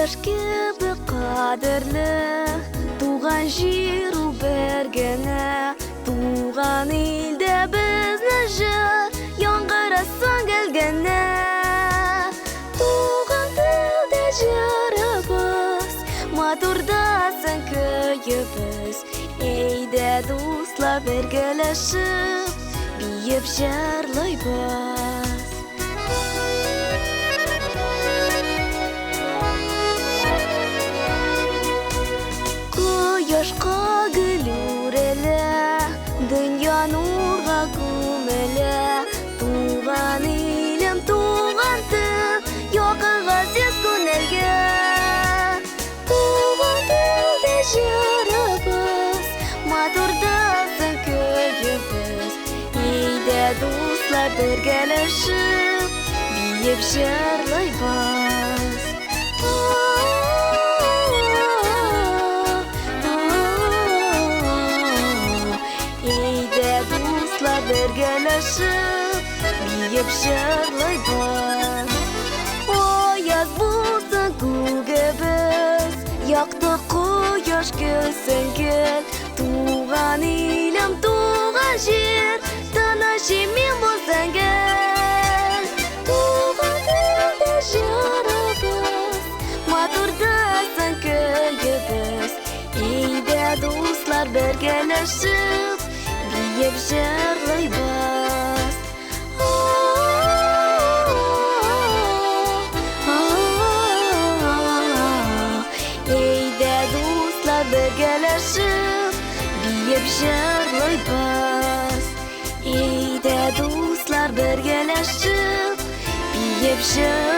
Кояш кебек кадерле, туган җир ул бер генә. Туган илдә безне җыр яңгырасын гел генә. Туган телдә җырыбыз, матурдасын көебез. Әйдә, дуслар, бергәләшеп, биеп җырлыйбыз. Кояшка гөл үрелә, дөнья нурга күмелә. Туган илем, туган тел, якын газиз күңелгә. Туган телдә җырыбыз, матурдасын көебез. Әйдә, дуслар, бергәләшеп, биеп җырлыйбыз. Әйдә, дуслар, бергәләшеп, биеп җырлыйбыз. Аяз булсын күгебез, якты кояш көлсен гел. Туган илем, туган җир, тыныч имин булсын гел. Туган телдә җырыбыз, матурдасын көебез. Әйдә, дуслар, бергәләшеп, биеп җырлыйбыз. Әйдә, дуслар, бергәләшеп, биеп җырлыйбыз. Әйдә, дуслар, бергәләшеп, биеп җырлыйбыз.